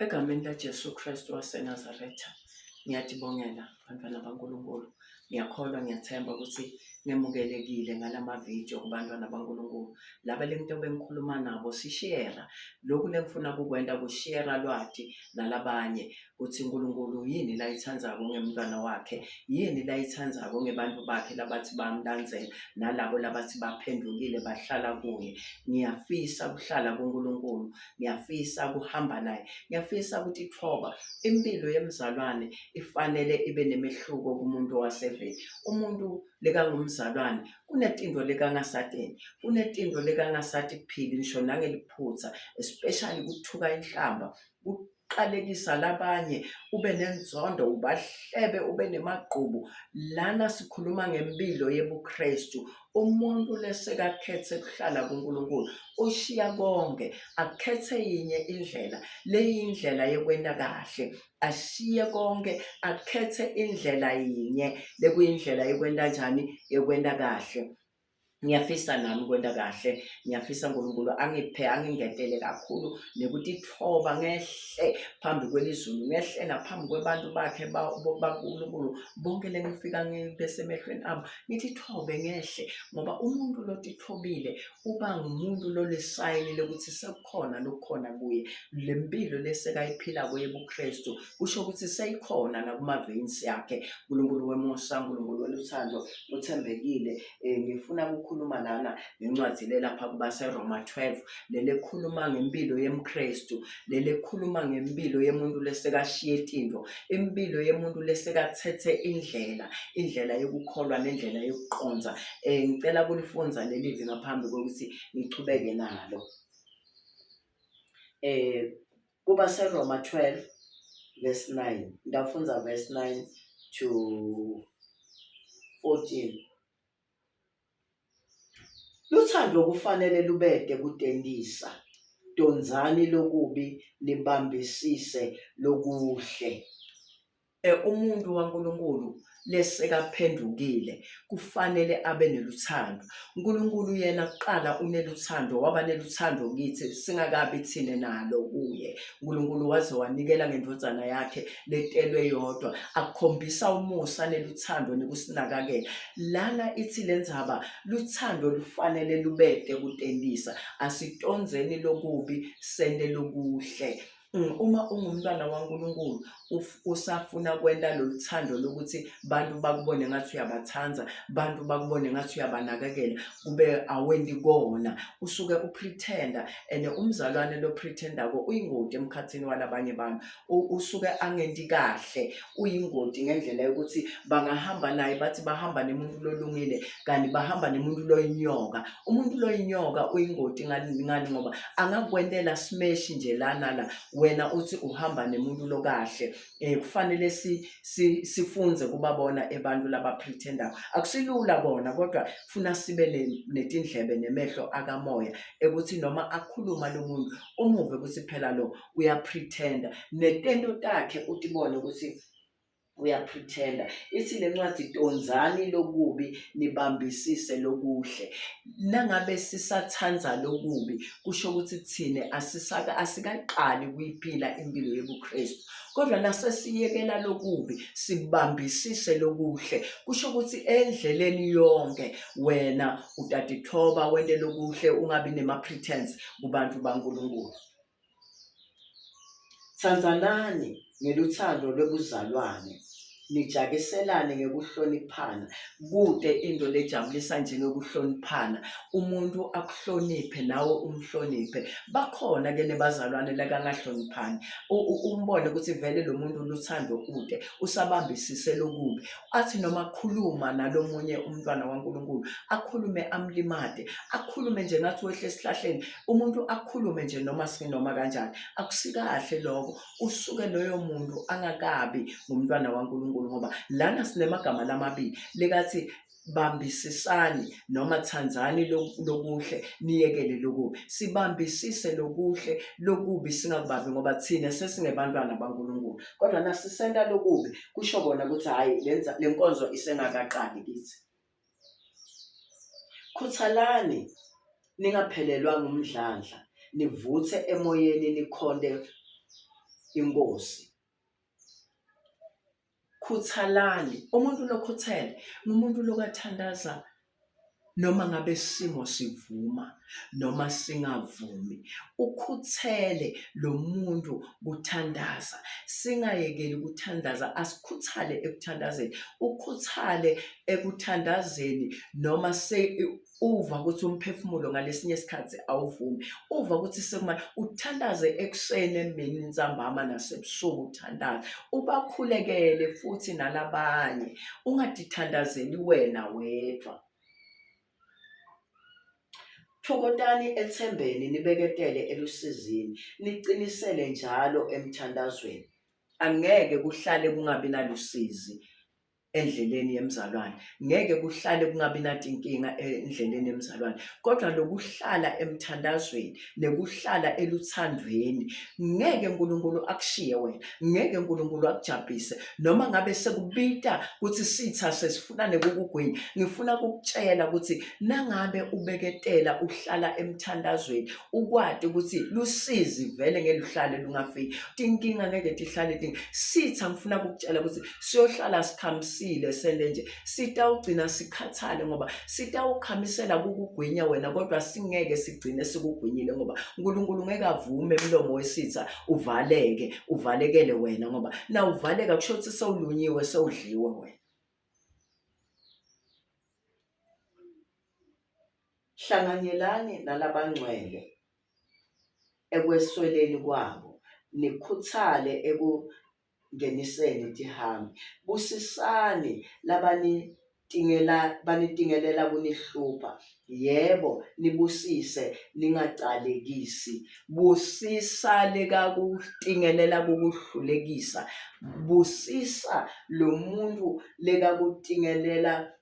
Egameni laJesu Kristu waseNazaretha, ngiyatibongela bantwana baNkulunkulu. Ngiyakholwa, ngiyathemba ukuthi ngemukelekile ngalamavidiyo kubantwana baNkulunkulu. Laba lengitobe ngikhuluma nabo sishera. Lokhu lengifuna kukwenta kushera lwati nalabanye kutsi uNkulunkulu yini layitsandzako ngemntwana wakhe, yini layitsandzako ngebantfu bakhe labatsi bamlandzela nalabo labatsi baphendvukile bahlala kuye. Ngiyafisa kuhlala kuNkulunkulu ngiyafisa kuhamba naye ngiyafisa kutitfoba impilo yemzalwane ifanele ibe nemehluko kumuntu waseveni umuntu lekangumzalwane kunetintfo lekangasateni kunetintfo lekangasatiphili ngisho nangeliphutsa especially kuthuka inhlamba qalekisa labanye ube nenzondo ubahlebe ube nemagqubu lana sikhuluma ngempilo yebuKristu umuntu lesekakhetse kuhlala kuNkulunkulu ushiya konke akhethe yinye indlela leyindlela yekwenta kahle ashiye konke akhethe indlela yinye lekuyindlela yekwenta njani yekwenta kahle Ngiyafisa nami kwenta kahle, ngiyafisa Nkulunkulu angiphe angingetele kakhulu nekutitfoba ngehle phambi kwelizulu, ngehle naphambi kwebantu bakhe baNkulunkulu bonke lengifika ngibesemehlweni abo ngititfobe ngehle ngoba umuntu lotitfobile uba ngumuntu lolisayini lokuthi sekukhona lokukhona kuye. Le mpilo lesekayiphilako yebuKristu kusho ukuthi seyikhona nakuma-veins yakhe. Nkulunkulu wemusa, Nkulunkulu weluthando uthembekile Eh, ngifuna ukukhuluma lana ngencwadi lelapha kubaseRoma 12 lelekhuluma ngempilo yemKristu lelekhuluma ngempilo yemuntu lesekashiye tintfo impilo yemuntu lesekathethe indlela indlela yokukholwa nendlela yokuqonza eh ngicela kulifundza lelivi ngaphambi kokuthi ngichubeke nalo eh kubaseRoma 12 verse 9 ngitawufundza verse 9 to 14 Luthando kufanele lubete kutentisa, tondzani lokubi nibambisise lokuhle. E, umuntu waNkulunkulu lesekaphendukile kufanele abe neluthando. uNkulunkulu yena kuqala uneluthando, waba neluthando kithi singakabi thina nalo kuye. uNkulunkulu waze wanikela ngendvodzana yakhe letelwe yodwa, akukhombisa umusa neluthando nekusinakakela. Lana ithi lendzaba luthando lufanele lubete kutentisa, asitondzeni lokubi sente lokuhle. Mm, uma ungumntwana waNkulunkulu usafuna kwenta loluthando lokuthi bantu bakubone ngathi uyabathanda bantu bakubone ngathi uyabanakekela kube awenti kona usuke upretenda and umzalwane lo pretendako uyingoti emkhathini walabanye bantu usuke angenti kahle uyingoti ngendlela yokuthi bangahamba naye bathi bahamba nemuntu lolungile kanti bahamba nemuntu loyinyoka umuntu loyinyoka uyingoti ngani ngani ngoba angakwentela smash nje lana la wena uthi uhamba nemuntu lokahle eh kufanele si, si sifunze kubabona abantu laba pretender akusilula kona kodwa funa sibe netindlebe nemehlo akamoya ekuthi noma akhuluma lo muntu umuve ukuthi phela lo uyapretender netento takhe utibone ukuthi uyapretender ithi le ncwadi tonzani lokubi nibambisise lokuhle nangabe sisathandza lokubi kusho ukuthi thine asisaka asikaqali kuyiphila impilo yobuKristu kodwa nasesiyekela lokubi sibambisise lokuhle kusho ukuthi endleleni yonke wena utatithoba wente lokuhle ungabi nema-pretense kubantu baNkulunkulu Tsandzanani ngelutsandvo lwebuzalwane, nijakiselane ngekuhloniphana. Kute intfo lejabulisa njengekuhloniphana, umuntfu akuhloniphe nawe umhloniphe. Bakhona-ke nebazalwane lakangahloniphani, umbone kutsi vele lo muntu lutsandvo ute, usabambisise lokubi. Athi noma akhuluma nalomunye umntwana waNkulunkulu, akhulume amlimate, akhulume nje ngathi wehle esihlahleni, umuntu akhulume nje noma sinoma kanjani akusikahle lokho usuke loyo muntu angakabi ngumntwana waNkulunkulu ngoba lana sinemagama lamabili lekathi bambisisani noma thandzani lokuhle niyekele lokubi sibambisise lokuhle lokubi singakubambi ngoba thina sesingebantwana baNkulunkulu kodwa nasisenta lokubi kusho kona ukuthi hhayi le nkonzo isengakaqali kithi Khuthalani ningaphelelwa ngumdlandla, nivuthe emoyeni nikhonte inkosi. Khuthalani. Umuntu lokhuthele ngumuntu lokathandaza noma ngabe isimo sivuma noma singavumi. Ukhuthele lo muntu kuthandaza. Singayekeli ukuthandaza, asikhuthale ekuthandazeni. Ukhuthale ekuthandazeni noma se uva ukuthi umphefumulo ngalesinye isikhathi awuvumi uva ukuthi sekumanje uthandaze ekuseni emini ntsambama nasebusuku uthandaze ubakhulekele futhi nalabanye ungadithandazeli wena wedwa Thokotani ethembeni nibeketele elusizini niqinisele njalo emthandazweni angeke kuhlale kungabi nalusizi endleleni yemzalwane ngeke kuhlale kungabi natinkinga endleleni yemzalwane kodwa lokuhlala emthandazweni nekuhlala eluthandweni ngeke uNkulunkulu akushiye wena ngeke uNkulunkulu akujabhise noma ngabe sekubita ukuthi sitha sesifuna nekukugwinya ngifuna ukukutshela ukuthi nangabe ubeketela uhlala emthandazweni ukwati ukuthi lusizi vele ngeke luhlale lungafiki tinkinga ngeke tihlale tinkinga sitha ngifuna ukukutshela ukuthi siyohlala sikhamisile sele nje sitawugcina sikhathale ngoba sitawukhamisela kukugwinya wena kodwa singeke sigcine sikugwinyile ngoba uNkulunkulu ngeke avume umlomo wesitha uvaleke uvalekele wena ngoba nawuvaleka kusho ukuthi sewulunyiwe sewudliwe wena. Hlanganyelani nalabangcwele ekwesweleni kwabo, nikhuthale ngeniseni tihambi. Busisani labanitingela banitingelela kunihlupha. Yebo, nibusise ningacalekisi. Busisa lekakutingelela kukuhlulekisa. Busisa lo muntu lekakutingelela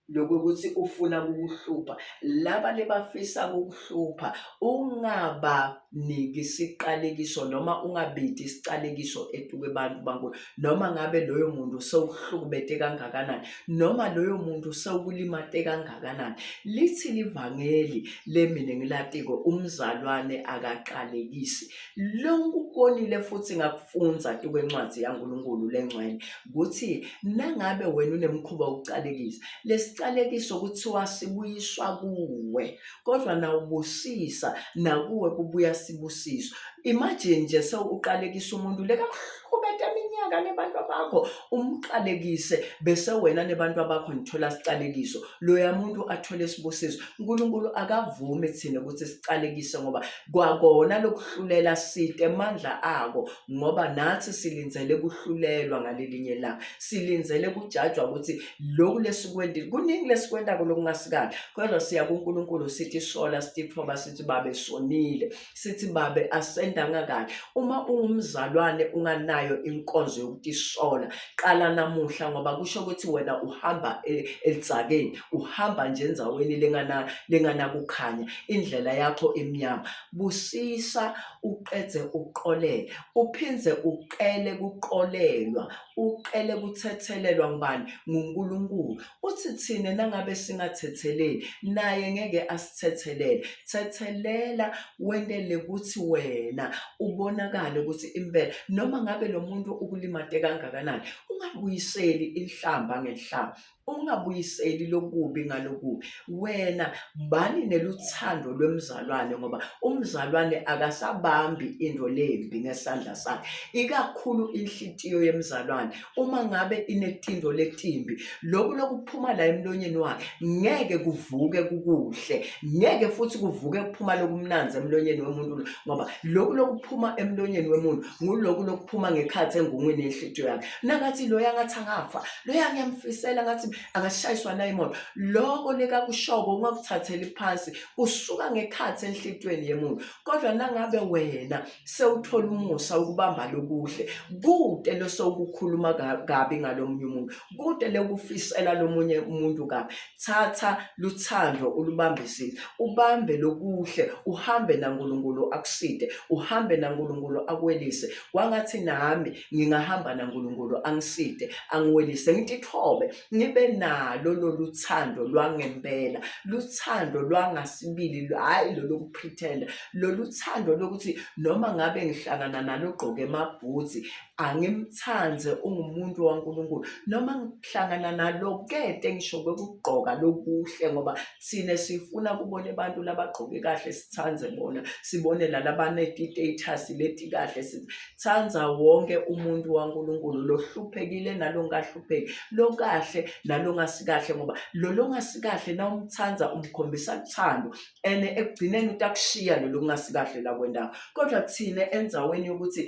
lokuthi ufuna kukuhlupha laba lebafisa kukuhlupha ungabaniki isiqalekiso noma ungabidi isiqalekiso etuke abantu bankulu noma ngabe loyo muntu sewuhlukubete kangakanani noma loyo muntu sewukulimate kangakanani lithi livangeli lemine ngilatiko umzalwane akaqalekisi Lonkubonile futhi ngakufunza tukwencwadi yaNkulunkulu lengcwele ukuthi nangabe wena unemkhuba wokucalekisa lesicalekiso kuthiwa sibuyiswa kuwe kodwa nawubusisa nakuwe kubuya sibusiso. Imagine nje sewuqalekisa umuntu lekakuhlukubeta iminyaka nebantu bakho umqalekise bese wena nebantu bakho nithola sicalekiso loya muntu athole sibusiso. uNkulunkulu akavumi thina ukuthi sicalekise ngoba Kwakona lokuhlulela site emandla ako ngoba nathi silindzele kuhlulelwa ngalelinye ilanga. Silindzele kujajwa ukuthi lokhu lesikwentile kuningi lesikwentako lokungasikali kodwa siya kuNkulunkulu sithi sola sititfoba sithi babe sonile sithi babe asendanga kahle. Uma ungumzalwane unganayo inkonzo yokutisola qala namuhla ngoba kusho ukuthi wena uhamba e, elidzakeni uhamba nje endzaweni lengana lenganakukhanya indlela yakho imnyama busisa uqedze uqolele uphindze uqele kuqolelwa uqele kuthethelelwa ngubani nguNkulunkulu uthi thina nangabe singathetheleli naye ngeke asithethelele thethelela wentele ukuthi wena ubonakale ukuthi impela noma ngabe lo muntu ukulimate kangakanani ungabuyiseli inhlamba ngenhlamba ungabuyiseli lokubi ngalokubi wena bani neluthando lwemzalwane ngoba umzalwane akasabambi into lembi ngesandla sakhe ikakhulu inhlitiyo yemzalwane uma ngabe inetindo letimbi lokhu lokuphuma la emlonyeni wakhe ngeke kuvuke kukuhle ngeke futhi kuvuke kuphuma lokumnanzi emlonyeni wemuntu ngoba lokhu lokuphuma emlonyeni wemuntu nguloku lokuphuma ngekhathi engungwini yenhlitiyo yakhe nakathi loya ngathi angafa loya ngiyamfisela ngathi angashayiswa nayimoto loko lekakushoko ungakuthatheli phansi kusuka ngekhathi enhlitiyweni yemuntu kodwa nangabe wena sewuthola umusa ukubamba lokuhle kude losewukukhuluma kabi ngalomunye umuntu kude lekufisela lomunye umuntu kabi thatha luthando ulubambisile ubambe lokuhle uhambe naNkulunkulu akuside uhambe naNkulunkulu akwelise kwangathi nami ngingahamba naNkulunkulu angiside angiwelise ngitithobe ngibe Sibe nalo lolu thando lwangempela, luthando lwangasibili, hhayi lolu kupretend-a, lolu thando lokuthi noma ngabe ngihlangana nalo ogqoke amabhutsi angimthande ungumuntu waNkulunkulu noma ngihlangana nalo kete ngisho kwekugqoka lokuhle ngoba thina sifuna kubona abantu labagqoke kahle sithande bona sibone nalabaneti-status leti kahle sithanda wonke umuntu waNkulunkulu lohluphekile nalongahlupheki lokahle nalongasikahle ngoba lo longasikahle nawumthanda umkhombisa uthando and ekugcineni utakushiya lo lokungasikahle lakwendako kodwa thina endzaweni yokuthi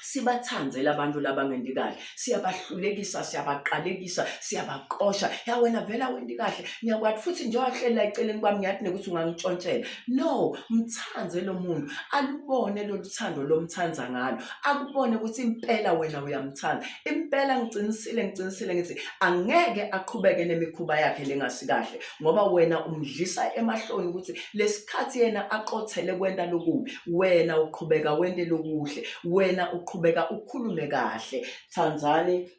sibathandze labantu labangendi kahle siyabahlulekisa siyabaqalekisa siyabaqosha ya wena vela wendi kahle ngiyakwathi futhi nje wahlela eceleni kwami ngiyathi nekuthi ungangishontshela no mthandze lo muntu alubone lolu thando lomthanda ngalo akubone ukuthi impela wena uyamthanda impela ngicinisile ngicinisile ngithi angeke aqhubeke nemikhuba yakhe lengasikahle ngoba wena umdlisa emahloni ukuthi lesikhathi yena aqothele kwenta lokubi wena uqhubeka wente lokuhle wena uqhubeka ukhulume kahle thandzani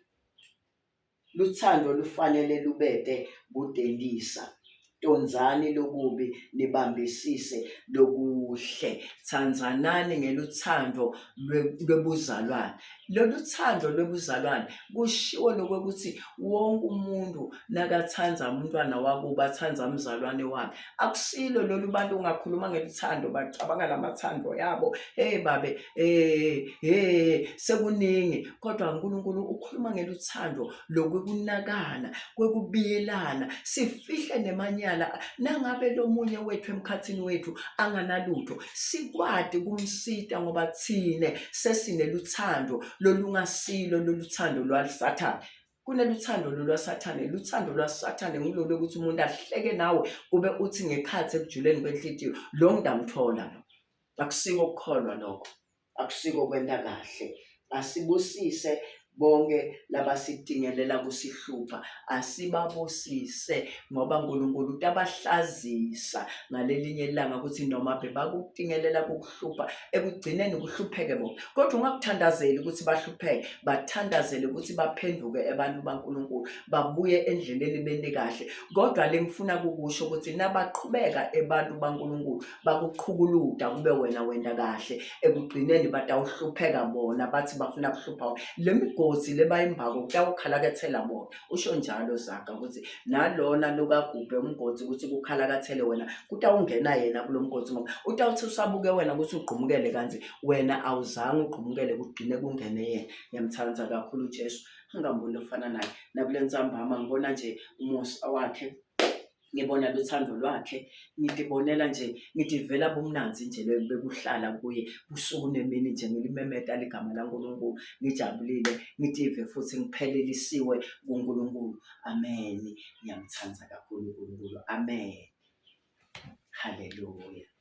luthando lufanele lubete kudendisa tondzani lokubi nibambisise lokuhle thandzanani ngeluthando lwebuzalwane Lolu thando lwebuzalwane kushiwo lokokuthi wonke umuntu nakathanda umntwana wakubo athanda umzalwane wakhe. Akusilo lolu bantu ungakhuluma ngeluthando bacabanga lamathando yabo. Hey babe, hey hey sekuningi kodwa uNkulunkulu ukhuluma ngeluthando lokukunakana, kwekubiyelana, sifihle nemanyala nangabe lomunye wethu emkhathini wethu anganalutho sikwati kumsita ngoba thine sesineluthando lolungasilo loluthando lwaSathane kuneluthando lolwasathane luthando lwasathane ngilolu lokuthi umuntu ahleke nawe kube uthi ngekhathi ekujuleni kwenhliziyo lo ngidamthola lo akusiko ukukholwa lokho akusiko kwenta kahle asibusise bonke labasitingelela kusihlupha asibabusise ngoba uNkulunkulu utabahlazisa ngalelinye ilanga ukuthi noma bebakutingelela kukuhlupha ekugcineni kuhlupheke bona kodwa ungakuthandazeli ukuthi bahlupheke bathandazele ukuthi baphenduke abantu baNkulunkulu babuye endleleni bente kahle kodwa lengifuna kukusho ukuthi nabaqhubeka abantu baNkulunkulu bakuqhukuluda kube wena wenda kahle ekugcineni batawuhlupheka bona bathi bafuna kuhlupha le migosi lebayimbako kutawukhalakethela bona usho njalo Zaga ukuthi nalona lokagubhe umgodi ukuthi kukhalakathele wena kutawungena yena kulo mgodi ngoba utawuthi usabuke wena ukuthi ugqumukele kanti wena awuzange ugqumukele kugcine kungene yena ngiyamthanda kakhulu uJesu angamboni ofana naye nakule ntsambama ngibona nje umusa wakhe ngibona luthando lwakhe ngitibonela nje ngitivela bumnandzi nje bekuhlala kuye busuku nemini nje ngilimemeta ligama laNkulunkulu ngijabulile ngitive futhi ngiphelelisiwe kuNkulunkulu amen ngiyamthanda kakhulu uNkulunkulu amen haleluya.